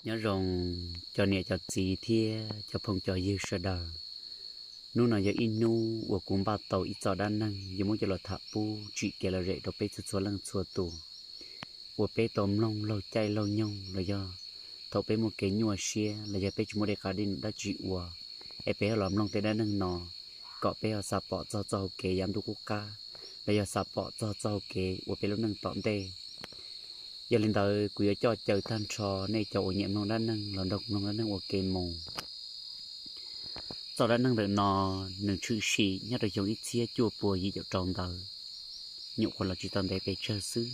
Nyob zoo cov niam cov txiv thiab cov phooj cov ywg sawv daws. Hnub no yog ib hnub uas kuv npaj tau ib txoj dab neeg yuav muab coj los tham pub tsim kev lom zem rau peb txhua txhua leej txhua tus uas peb tau mloog laug caij laug nyoog los yog thaum peb muaj kev nyuaj siab los yog peb tsis muaj dej qab dej num dab tsi ua, es peb ho los mloog tej dab neeg no kom peb ho xav pom txog txoj hau kev yav ntuj qub qab los yog xav pom txog txoj hau kev ua peb lub neej tom ntej. Yog li ntawd kuv yuav coj caw tag nrho nej cov uas nyiam mloog dab neeg los nrog kuv mloog dab neeg ua ke mus. Txoj dab neeg ntawm no nws tshwm sim nyob rau xyoo ib txhiab cuaj pua yim caum rau ntawd, nyuam qhuav los tsis tau ntev pes tsawg xwb.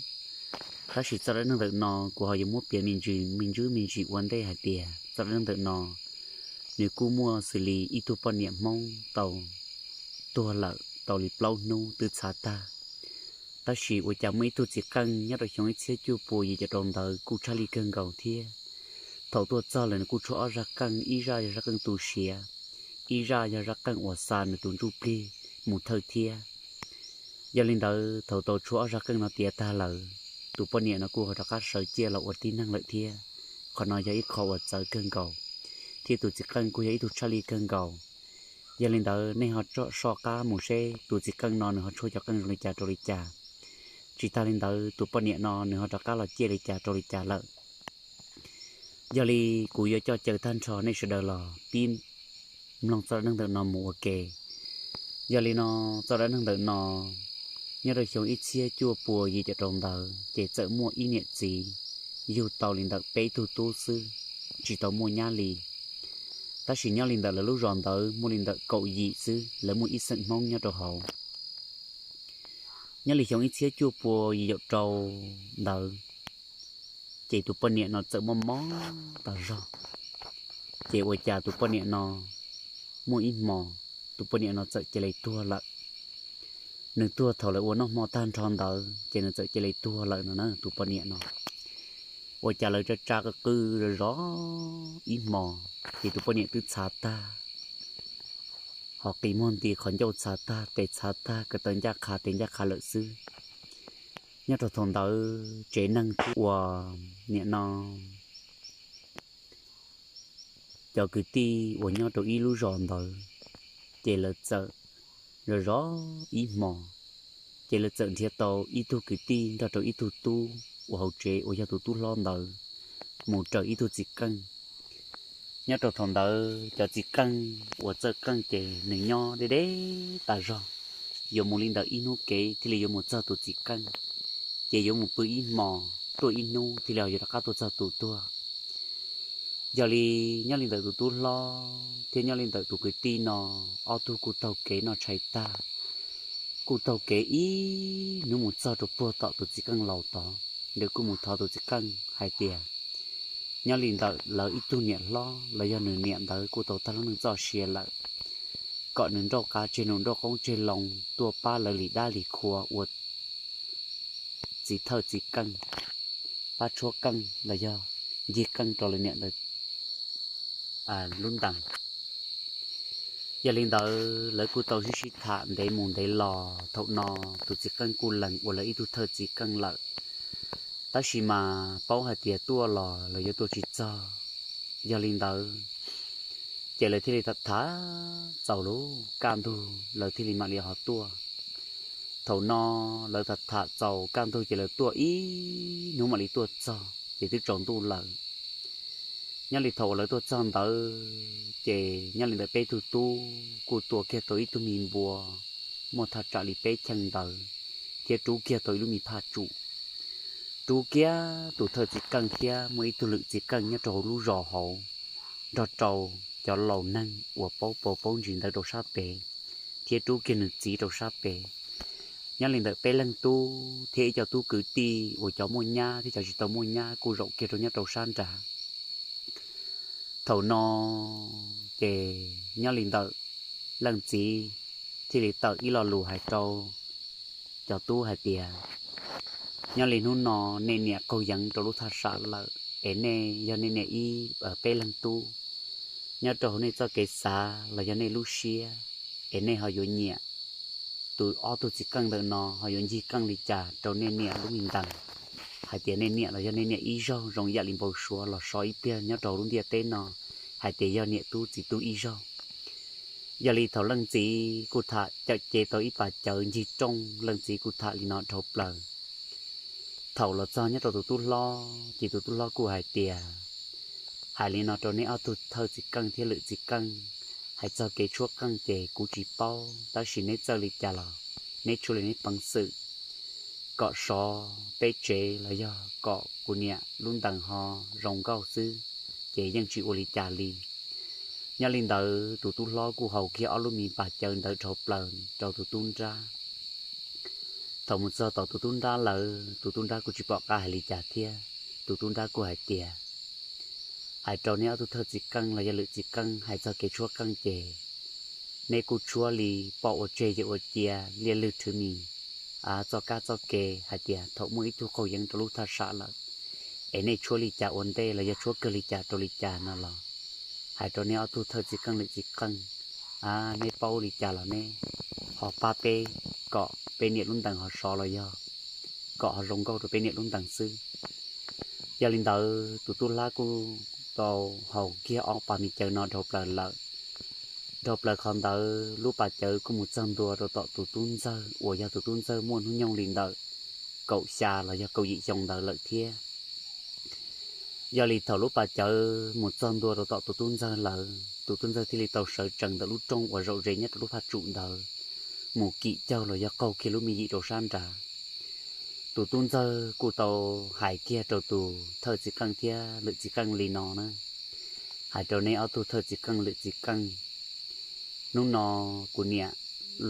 Tab sis txoj dab neeg ntawm no kuv ho yuav muab piav me ntsis me ntsis me ntsis ua ntej hais tias txoj dab neeg ntawm no nws kuj muaj xws li ib tug poj niam Hmoob tau tuag lawm tau li plaub hnub twb txhav tag. Tab sis ua cas muaj ib tug txiv qeej nyob rau xyoo ib txhiab cuaj pua yim caum rau ntawd kuj tshaj lij kawg nkaus thiab. Thaum tuaj txog lawm nws kuj tshuav ob zaj qeej, ib zaj yog zaj qeej tu siav, ib zaj yog zaj qeej uas xa nws tus ntsuj plig mus thawj thiab. Yog li ntawd thaum tau tshuav ob zaj qeej no tiav tag lawm, tus poj niam no kuj ho rov qab sawv ciaj los ua tib neeg lawm thiab. Qhov no yog ib qho uas txawv kawg nkaus, thiab tus txiv qeej kuj yog ib tug tshaj lij kawg nkaus. Yog li ntawd nej ho soj qab mus seb tus txiv qeej no nws ho tshuav cov qeej zoo li cas rau li cas. Tsis tas li ntawd tus poj niam no nws ho rov qab los ciaj li cas rau li cas lawm. Yog li kuv yuav coj caw tag nrho nej sawv daws los pib mloog txoj dab neeg ntawm no mus ua ke. Yog li no, txoj dab neeg ntawm no nyob rau xyoo ib txhiab cuaj pua yim caum rau ntawd ces txawm muaj ib niam txiv yug tau li ntawm peb tug tub xwb, tsis tau muaj nyab li. Tab sis nyob li ntawm lawv lub zos ntawd muaj li ntawm kaum yim xwb, lawv muaj ib xeem Hmoob nyob rau hauv. Nyob li xyoo ib txhiab cuaj pua yim caum rau ntawd, ces tus poj niam no txawm muaj mob tas zog. Ces ua cas tus poj niam no muaj ib hmo, tus poj niam no txawm cia li tuag lawm. Nws tuag thaum lawv ua noj hmo tag nrho ntawd ces nws txawm cia li tuag lawm no na tus poj niam no. Ua cas lawv tsa tsa qw qw zov zov ib hmo, ces tus poj niam twb txhav tag, ho qi muag nti qhov ncauj txhav tag, tes txhav tag, ko taw ncaj qha tes ncaj qha lawm xwb. Nyob rau thaum ntawd tsev neeg thiab uas niam no cov kwv tij uas nyob rau ib lub zos ntawd, ces lawv txawm zov zov ib hmo, ces lawv txawm nrhiav tau ib tug kwv tij nrog rau ib tug tub uas hauv tsev uas yog tus tub hlob ntawd mus raws ib tug txiv qeej. Nyob rau thaum ntawd cov txiv qeej uas txawj qeej ces nws nyob deb deb tas zog, yuav mus li ntawm ib hnub kev thiaj li yuav mus txog tus txiv qeej, ces yuav mus pw ib hmo, tuaj ib hnub thiaj li yuav rov qab tuaj txog tus tuag. Yog li nyob li ntawm tus tub hlob thiab nyob li ntawm tus kwv tij no, ob tug kuj taug kev noj tshais tag, kuj taug kev ib hnub mus txog rau puag tom tus txiv qeej laus tod. Nkawd kuj mus thov tus txiv qeej hais tias nyob li ntawm lawv ib tug niam hlob los yog nws niam ntawd kuj tau tag lub neej txoj sia lawm, kom nws nrauj qab tseg nws nrauj qoob tseg loo tuaj pab lawv li dab li qhua ua txiv thawj txiv qeej, pab tshuab qeej los yog ncig qeej rau lawv niam ntawd lub ntees. Yog li ntawd lawv kuj tau sib sib tham ntev mus ntev los, thaum no tus txiv qeej kuj lees ua lawv ib tug thawj txiv qeej lawm. Tab sis mas paub hais tias tuaj los lawv yuav tuaj tsis txog. Yog li ntawd ces lawv thiaj li tham tham txaus lub kaj ntug lawv thiaj li mam li ho tuaj. Thaum no lawv tham tham txaus kaj ntug ces lawv tuaj ib hnub mam li tuaj txog ces twb tsaus ntuj lawm. Nyob li thaum uas lawv tuaj txog ntawd ces nyob li ntawm peb tug tub kuj tua kiag tau ib tug me npua muaj thaj tsam li peb cheej ntawd, thiab rub kiag tau ib lub me phaj tsum. Rub kiag tus thawj txiv qeej thiab muaj ib tug lwm txiv qeej nyob rau hauv lub zos hauv, nrog rau cov laus neeg uas paub paus paub ntsis ntawd rau sab pem, thiab rub kiag nws txiv rau sab pem. Nyob li ntawm peb leeg tub thiab ib co tub kwv tij uas cov muaj nyab thiab cov tsis tau muaj nyab kuj zaum kiag rau nyob rau sab nrad. Thaum no ces nyob li ntawm leej txiv thiaj li tawm ib lo lus hais rau cov tub hais tias, nyob li hnub no nej niam qaug yeev rau lub thaj sam lawm, es nej yog nej niam ib peb leeg tub, nyob rau hauv nej txoj kev xav los yog nej lub siab, es nej ho yuav nyiam tus ob tug txiv qeej ntawm no ho yuav ncig qeej li cas rau nej niam lub me ntees. hais tias nej niam los yog nej niam ib zaug zoo yam li npau suav los so ib pliag nyob rau lub ntiaj teb no, hais tias yog niam tub txiv tub ib zaug. Yog li thaum leej txiv kuj tham cawm cev tau ib pas cawv ncig rooj, leej txiv kuj tham li no dhau plaws. Thaum los txog nyob rau tus tub hlob ces tus tub hlob kuj hais tias, hais li no rau neb ob tug thawj txiv Keej thiab lwm txiv Keej, hais txog kev tshuab qeej ces kuv tsis paub, tab sis neb txawj li cas los neb tshuab li neb peev xwm kom sov peb tsev los yog kom kuv niam lub ntees ho zoo nkauj xwb, ces yeej tsis ua li cas li. Nyob li ntawd tus tub hlob kuj haus kiag ob lub me pas cawv ntawd dhau plaws rau tus tub nrab. Thaum mus txog tom tus tub nrab lawm, tus tub nrab kuj tsis pom qab hais li cas thiab. Tus tub nrab kuj hais tias, hais rau neb ob tug thawj txiv Keej los yog lwm txiv Keej, hais txog kev tshuab qeej ces neb kuj tshuab li poj ua tseg yawm ua cia, liaj lwg rhwv mis, txoj kab txoj ke, hais tias thaum muaj ib tug qaug yeeb rau lub thaj sam lawm, es nej tshuab li cas ua ntej los yog tshuab kawg li cas rau li cas no los, hais rau neb ob tug thawj txiv Keej lwm txiv Keej, neb paub li cas los neb ho pab peb kom peb niam lub ntees ho sov los yog kom ho zoo nkauj rau peb niam lub ntees xwb. Yog li ntawd tus tub hlob kuj tau haus kiag ob pas me cawv no dhau plaws lawm. Dhau plaws qhov ntawd lub pas cawv kuj mus txog ntua rau tom tus tub ntxawg uas yog tus tub ntxawg muaj hnub nyoog li ntawm kaum xya los yog kaum yim xyoo ntawd lawm thiab. Yog li thaum lub pas cawv mus txog ntua rau tom tus tub ntxawg lawm, tus tub ntxawg thiaj li tau sawv tsees ntawm lub rooj uas zaum ze nyob rau lub phaj tsum ntawd, mus kim caug los yog qaug kiag lub me yim rau sab nrad. Tus tub ntxawg kuj tau hais kiag rau tus thawj txiv Keej thiab lwm txiv Keej li no na, hais rau neb ob tug thawj txiv Keej lwm txiv Keej, hnub no kuv niam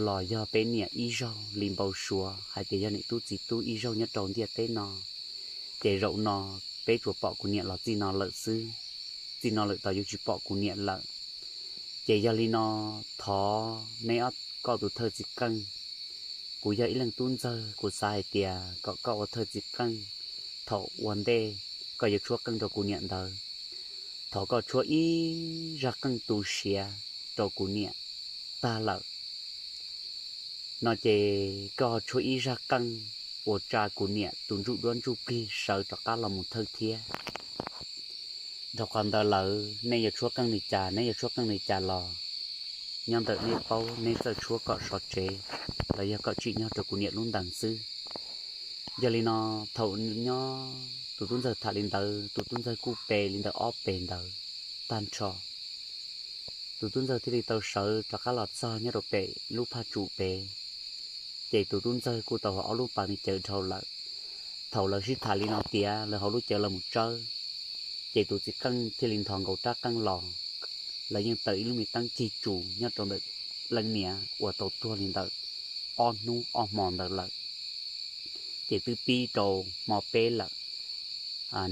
los yog peb niam ib zaug li npau suav hais tias yog niam tub txiv tub ib zaug nyob rau ntiaj teb no, ces zaum no peb tsuas pom kuv niam los txij no lawm xwb, txij no lawm tod yuav tsis pom kuv niam lawm. Ces yog li no thov neb ob koj tus thawj txiv Keej, kuv yog ib leeg tub ntxawg kuv xav hais tias kom koj ua thawj txiv Keej, thaum ua ntej koj yuav tshuab qeej rau kuv niam ntawd, thov koj tshuab ib zaj qeej tu siav rau kuv niam tag lawm no ces koj tshuab ib zaj qeej uas tsa kuv niam tus ntsuj duab ntsuj plig sawv rov qab los mus thawj thiab. Dhau qhov ntawd lawm nej yuav tshuab qeej li cas, neb yuav tshuab qeej li cas los nyob ntawm neb paub, neb txawj tshuab kom sov tsev los yog kom tsim nyog rau kuv niam lub ntees xwb. Yog li no thaum nyob tus tub ntxawg tham li ntawd, tus tub ntxawg kuj pe li ntawm ob pes ntawd tag nrho. Tus tub ntxawg thiaj li tau sawv rov qab los txog nyob rau pem lub phaj tsum pem, ces tus tub ntxawg kuj tau hau ob lub pas me cawv dhau lawm. Thaum lawv sib tham li no tiav, lawv hauv lub cawv los mus tsawb, ces tus txiv qeej thiaj li nthos nkaus rab qeej los. Lawv yeej taws ib lub me teeb cig tsus nyob rau ntawm leej niam uas tau tuag li ntawm ob hnub ob hmo ntawd lawm, ces twb pib rau hmo peb lawm.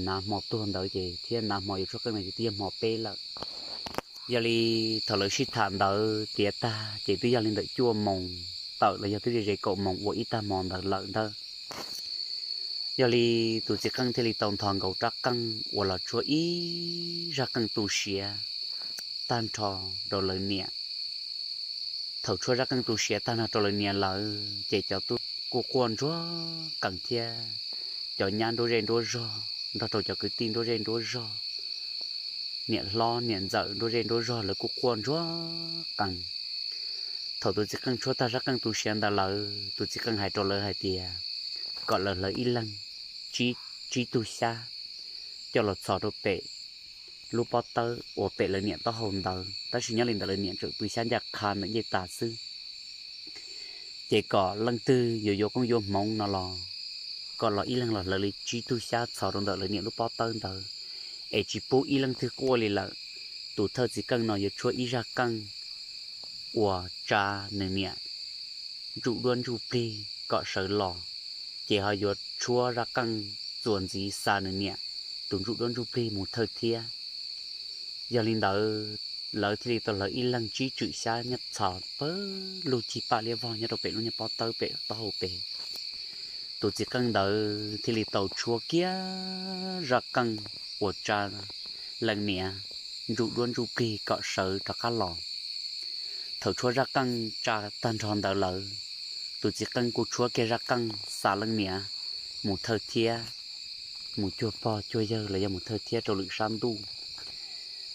Nav hmo tuag ntawd ces thiab nav hmo yuav tshuab qeej no ces twb yog hmo peb lawm. Yog li thaum lawv sib tham ntawd tiav tag ces twb yog li ntawm cuaj moos tawm los yog twb ze ze kaum moos ua ib tag hmo ntawd lawm ntag. Yog li tus txiv qeej thiaj li tau nthos nkaus rab qeej uas los tshuab ib zaj qeej tu siav tag nrho rau lawv niam. Thaum tshuab zaj qeej tu siav tag nrho rau lawv niam lawm ces cov tub kuj quaj ntsuag qees thiab, cov nyab nruab zej nruab zog nrog rau cov kwv tij nruab zej nruab zog, niam hlob niam ntxawm nruab zej nruab zog lawv kuj quaj ntsuag qees. Thaum tus txiv qeej tshuab tag zaj qeej tu siav ntawd lawm, tus txiv qeej hais rau lawv hais tias kom lawv hlawv ib leeg tsib, tsib tug xyab coj los txhos rau pem lub pob tawb uas pem lawv niam taub hau ntawd, tab sis nyob li ntawd lawv niam tseem pw xyab ncaj qha ntawm ncej tas xwb. Ces kom leej twg yuav yuav koob yuav hmoov no los kom los ib leeg los hlawv li tsib tug xyab txhos rau ntawm lawv niam lub pob tawb ntawd, es tsis pub ib leej twg quaj li lawm. Tus thawj txiv qeej no yuav tshuab ib zaj qeej uas tsa nws niam ntsuj duab ntsuj plig kom sawv los, ces ho yuav tshuab zaj qeej txuas ntxiv xa nws niam tus ntsuj duab ntsuj plig mus thawj thiab. Yog li ntawd, lawv thiaj li tau hlawv ib leeg tsib tswm xyab nyob txhos pawg lug cig paj liab vog nyob rau pem lub niag pob tawb pem taub hau pem. Tus txiv qeej ntawd thiaj li tau tshuab kiag zaj qeej uas tsa leej niam ntsuj duab ntsuj plig kom sawv rov qab los. Thaum tshuab zaj qeej tsa tag nrho ntawd lawm, tus txiv qeej kuj tshuab kiag zaj qeej xa leej niam mus thawj thiab. mus cuag pog cuag yawg los yog mus thawj thiab rau lwm sab ntuj.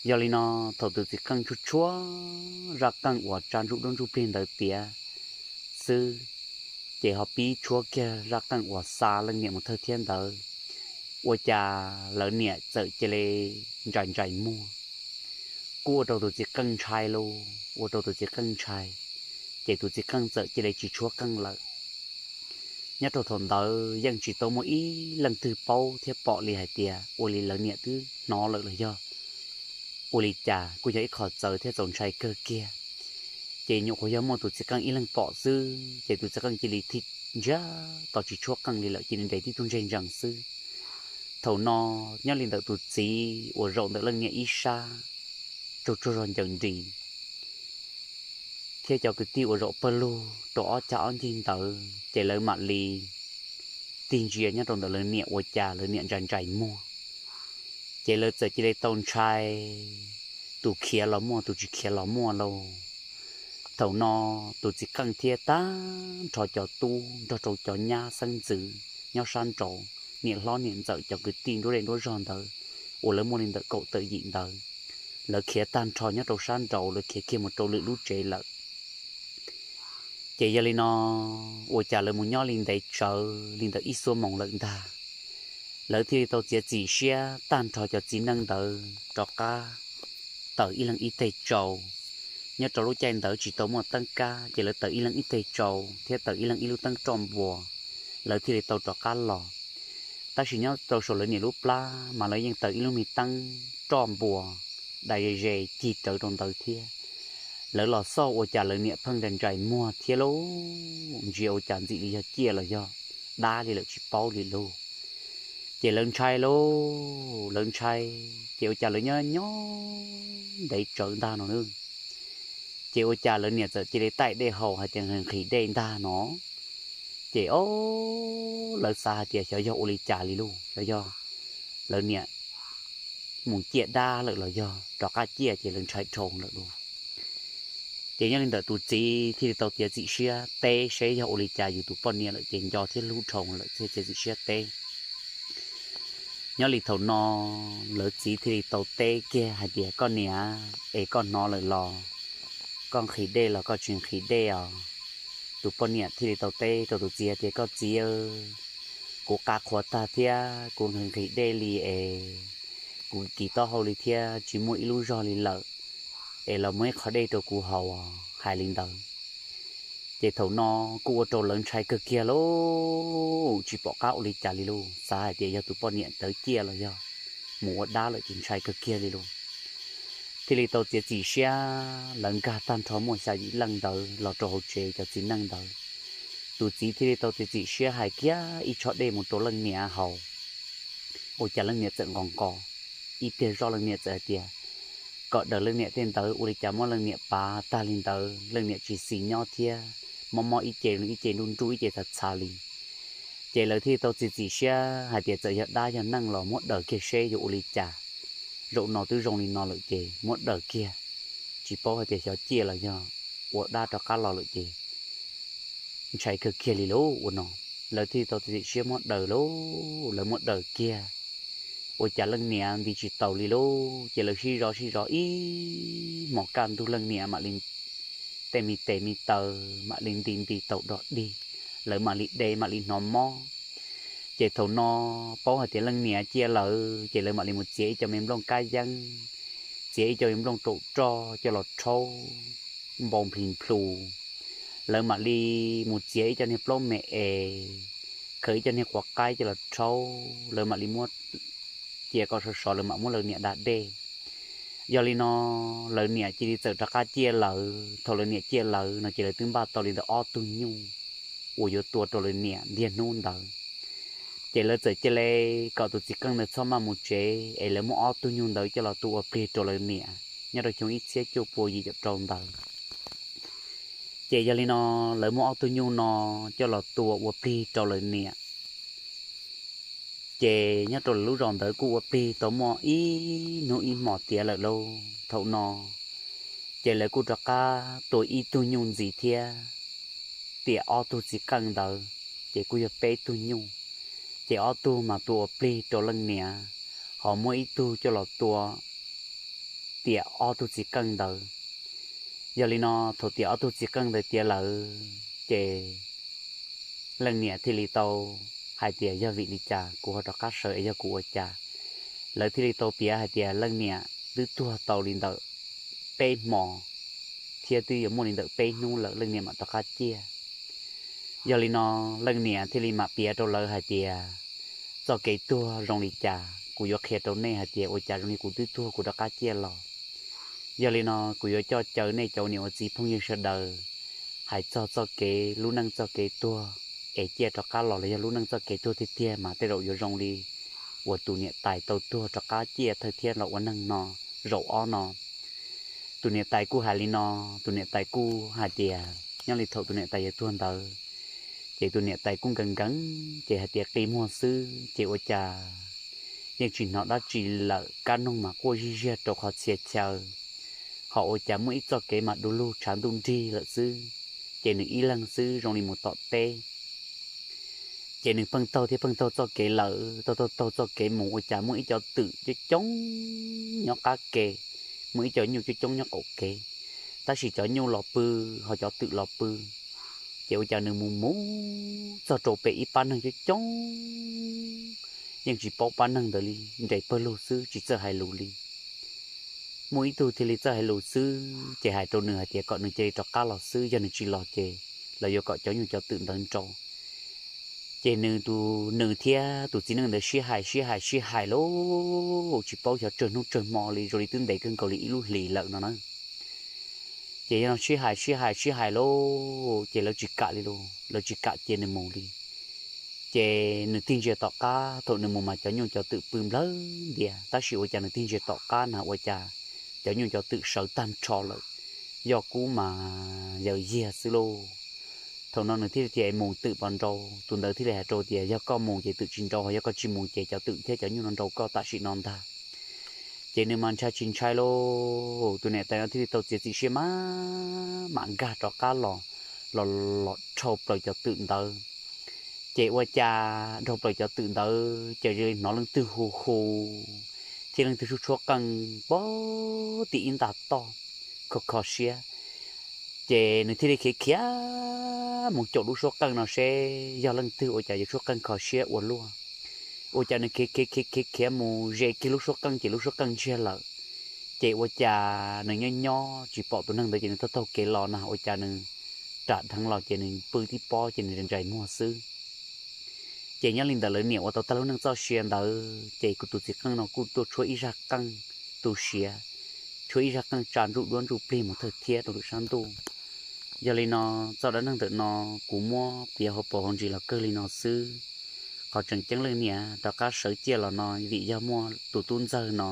Yog li no, thaum tus txiv qeej tshuab tshuab zaj qeej uas tsa ntsuj duab ntsuj plig ntawd tiav xwb, ces ho pib tshuab kiag zaj qeej uas xa leej niam mus thawj thiab ntawd, ua cas lawv niam txawm cia li ntsais ntsais muag. Kuj ua rau tus txiv qeej ntshai lauj, ua rau tus txiv qeej ntshai, ces tus txiv qeej txawm cia li tsis tshuab qeej lawm. Nyob rau thaum ntawd yeej tsis tau muaj ib leej twg paub thiab pom li hais tias ua li lawv niam twb hnov lawm los yog ua li cas, kuj yog ib qho txawv thiab txaus ntshai kawg kiag. Ces nyuam qhuav yog muaj tus txiv qeej ib leeg pom xwb, ces tus txiv qeej cia li thim ntsiag to tsis tshuab qeej li lawm, cia li nres tib tug ntseg ntsees xwb. Thaum no, nyob li ntawm tus txiv uas zaum ntawm leej niam ib sab, tsaug tsaug zog ncaws nris, thiab cov kwv tij uas zaum pawg lug rau ob cag ob ncig ntawd, ces lawv mam li tig ntsia nyob rau ntawm lawv niam ua cas lawv niam ntsais ntsais muag. Ces lawv txawm cia li tau ntshai, tus khiav los muaj tus tsis khiav los muaj lauj. Thaum no, tus txiv qeej thiab tag nrho cov tub nrog rau cov nyab xeeb ntxwv nyob sab nraud, niam hlob niam ntxawm cov kwv tij nruab zej nruab zog ntawd, uas lawv muaj li ntawm kaum tawm yim ntawd, lawv khiav tag nrho nyob rau sab nraud, lawv khiav kiag mus rau lwm lub tsev lawm. Ces yog li no, ua cas lawv mus nyob li ntev tsawv li ntawm ib xuab moos lawm ntag, lawv thiaj li tau txiav txim siab tag nrho cov txiv neej ntawd rov qab tawm ib leeg ib teg tsau. Nyob rau lub caij ntawd tsis tau muaj teeb kab, ces lawv tawm ib leeg ib teg tsau thiab tawm ib leeg ib lub teeb roj npua, lawv thiaj li tau rov qab los. Tab sis nyob rau saum lawv niam lub plab mas lawv yeej tawm ib lub me teeb roj npua dai ze ze cig rawv rau ntawd thiab. Lawv los xauj ua cas lawv niam pheej ntsais ntsais muag thiab lauj, ntsia ua cas ntxim li yog ciaj los yog dab li lawm tsis paub li lauj. Ces lawv ntshai lauj, lawv ntshai, ces ua cas lawv nyob nyob ntev tsawv ntag no na, ces ua cas lawv niam txawm cia li taij dej haus hais tias nqhis nqhis dej ntag no. Ces o, lawv xav hais tias xyov yog ua li cas li lauj, xyov yog lawv niam mus ciaj dab lawm los yog rov qab ciaj, ces lawv ntshai dhau lawm lauj. Ces nyob li ntawm tus txiv thiaj li tau txiav txim siab teb seb yog ua li cas yus tus poj niam lawm ces nco thiab hlub dhau lawm thiaj txiav txim siab teb. Nyob li thaum no, lawv txiv thiaj li tau teb kiag hais tias, koj niam, es koj hnov lawm los? Koj nqhis dej los koj tsis nqhis dej os? Tus poj niam thiaj li tau teb rau tus txiv hais tias, koj txiv, kuv qa qhuav tag thiab kuv nqhis nqhis dej li es kuv kis taub hau li thiab tsis muaj ib lub zog li lawm, es los muab ib qho dej rau kuv haus os, hais li ntawd. Ces thaum no kuj ua rau lawv ntshai kawg kiag lauj, tsis pom qab ua li cas li lauj, xav hais tias yog tus poj niam ntawd ciaj los yog mus ua dab lawm ces ntshai kawg kiag li lauj. Thiaj li tau txiav txim siab lawv nkag tag nrho muaj xya yim leej ntawd los rau hauv tsev cov txiv neej ntawd. Tus txiv thiaj li tau txiav txim siab hais kiag ib tsho dej mus rau leej niam haus. Ua cas leej niam txawm nqos nqos ib pliag zoj, leej niam txawm hais tias kom daws leej niam tej ntawd, ua li cas muab leej niam pav tag li ntawd, leej niam tsis xis nyob thiab, mob mob ib ce, ib ce nruj nruj, ib ce txhav txhav li. Ces lawv thiaj li tau txiav txim siab hais tias txawm yog dab yog neeg los muab daws kiag seb yuav ua li cas. Zaum no twb zoo li no lawm ces muab daws kiag, tsis paub hais tias xyov ciaj los yog ua dab rov qab los lawm ces ntshai kawg kiag li lauj. Ua no lawv thiaj li tau txiav txim siab muab daws lauj, lawv muab daws kiag. Ua cas leej niam nti tsis taus li lauj, ces lawv sib zov sib zov ib hmos kaj ntug leej niam mam li tej me tes me taw mam li nti nti tau dog dig, lawv mam li de mam li hnov mob. Ces thaum no paub hais tias leej niam ciaj lawm ces lawv mam li mus txiav ib co me nplooj kab yeeb, txiav ib co me nplooj raum roj coj los rhaub npau nplis nplhus. Lawv mam li mus txiav ib co niag plaub me es, khaws ib co niag quav qaib coj los rhaub, lawv mam li muab cia kom sov sov lawv mam muab lawv niam da dej. Yog li no, lawv niam cia li txawm rov qab ciaj lawv. Thaum lawv niam ciaj lawv no ces lawv twb npaj tau li ntawm ob tug nyuj uas yuav tua rau lawv niam ntiag hnub ntawd. Ces lawv txawm cia li kom tus txiv qeej ntawd txhob maj mus tsev es lawv muab ob tug nyuj ntawd coj los tua ua plig rau lawv niam nyob rau xyoo ib txhiab cuaj pua yim caum rau ntawd. Ces yog li no, lawv muab ob tug nyuj no coj los tua ua plig rau lawv niam. Ces nyob rau lawv lub zos ntawd kuj ua plig tau muaj ib hnub ib hmos tiav lawm lauj. Thaum no ces lawv kuj rov qab tua ib tug nyuj ntxiv thiab, tiam ob tug txiv qeej ntawd ces kuj yog peb tug nyuj. Ces ob tug mas tua ua plig rau leej niam, ho muab ib tug coj los tua tiam ob tug txiv qeej ntawd. Yog li no thaum tiam ob tug txiv qeej ntawd tiav lawm, ces leej niam thiaj li tau hais tias yog vim li cas kuv ho rov qab sawv es yog kuv ua cas. Lawv thiaj li tau piav hais tias leej niam twb tuag tau li ntawm peb hmo, thiab twb yuav muaj li ntawm peb hnub lawm leej niam mam rov qab ciaj. Yog li no leej niam thiaj li mam piav rau lawv hais tias txoj kev tuag zoo li cas kuv yuav qhia rau nej hais tias ua cas zoo li kuv twb tuag kuv rov qab ciaj los. Yog li no kuv yuav coj caw nej cov ua niam ua txiv phooj ywg sawv daws hais txog txoj kev lub neej txoj kev tuag es ciaj rov qab los los yog lub neej txoj kev tuag tiag tiag mas tej zaum yuav zoo li uas tus niam tais tau tuag rov qab ciaj thawj thiab los ua neeg no zaum ob no. Tus niam tais kuj hais li no, tus niam tais kuj hais tias nyob li thaum tus niam tais yuav tuag ntawd, ces tus niam tais kuj nkees nkees ces hais tias qi muag xwb ces ua cas yeej tsis hnov dab tsi lawm, kab noog mas quaj zij ziag rau qhov txhia chaw, ho ua cas muaj ib txoj kev mas du lug tshav ntuj nrig lawm xwb. Ces nws ib leeg xwb zoo li mus tom teb. Ces nws pheej taug thiab pheej taug txoj kev lawm, taug taug taug txoj kev mus ua cas muaj ib cov twm coob coob nyob qab ke, muaj ib co nyuj coob coob nyob qaum kev, tab sis cov nyuj los pw, ho cov twm los pw. Ces ua cas nws mus mus txog rau pem ib pab neeg coob coob, yeej tsis paub pab neeg ntawd li, nres pawg lug xwb tsis txawj hais lus li. Muaj ib tug thiaj li txawj hais lus xwb ces hais rau nws hais tias kom nws cia li rov qab los xwb, yog nws tsis los ces lawv yuav kom cov nyuj cov twm ntawd nrau. Ces nws tus, nws thiab tus txiv neej ntawd sib hais sib hais sib hais lauj, tsis paub xyov tsawg hnub tsawg hmo li, zoo li twb ntev kawg nkaus li ib lub hlis lawm no na. Ces yog no sib hais sib hais sib hais lauj, ces lawv tsis kam li lauj, lawv tsis kam cia nws mus li. Ces nws tig ntsia tom qab, thaum nws mus mas cov nyuj cov twm pw nplawg ntias, tab sis ua cas nws tig ntsia tom qab na ua cas cov nyuj cov twm sawv tag nrho lawm, yog kub mas yawm yiag xwb lauj. Thaum no nws thiaj li tias mus twm puas nrau, tus ntawd thiaj li hais rau tias yog koj mus ces twm tsis nrau, yog koj tsis mus ces cov twm thiab cov nyuj no nrau koj tam sim no ntag. Ces nws mas ntshai tsis ntshai lauj, tus niam tais no thiaj li tau txiav txim siab mas mam nkag rov qab los, los los dhau plaws cov twm ntawd. Ces ua cas dhau plaws cov twm ntawd ces cia li hnov leej twg hu hu, thiab leej twg tshuab tshuab qeej pog tim ib nta toj, kho kho siab. Ces nws thiaj li khiav khiav mus caum lub suab qeej no seb yog leej twg ua cas yuav tshuab qeej kho siab ua luaj. Ua cas nws khiav khiav khiav khiav khiav mus ze kiag lub suab qeej ces lub suab qeej ntsiag lawm. Ces ua cas nws nyob nyob tsis pom tus neeg ntawd ces nws taug taug kev los na ua cas nws ram dheev los ces nws pw tib pob ces nws ntsais muag xwb. Ces nyob li ntawd lawv niam ua tau tag lub neej txoj sia ntawd ces kuv tus txiv qeej no kuj tuaj tshuab ib zaj qeej tu siav, tshuab ib zaj qeej tsa ntsuj duab ntsuj plig mus thawj thiab rau lwm sab ntuj. Yog li no, txoj dab neeg ntawm no kuv muab piav hauv paus hauv ntsis los kawg li no xwb. Qhov tseem ceeb leej niam rov qab sawv ciaj los no vim yog muaj tus tub ntxawg no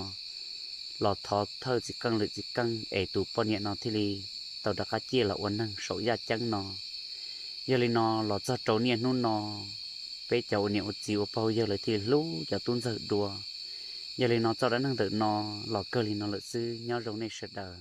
los thov thawj txiv qeej lwm txiv qeej es tus poj niam no thiaj li tau rov qab ciaj los ua neeg saum yaj ceeb no. Yog li no los txog rau niaj hnub no, peb cov ua niam ua txiv ua pog ua yawg lawv thiaj li hlub cov tub ntxawg dua. Yog li no txoj dab neeg ntawm no los kawg li no lawm xwb, nyob zoo nej sawv daws.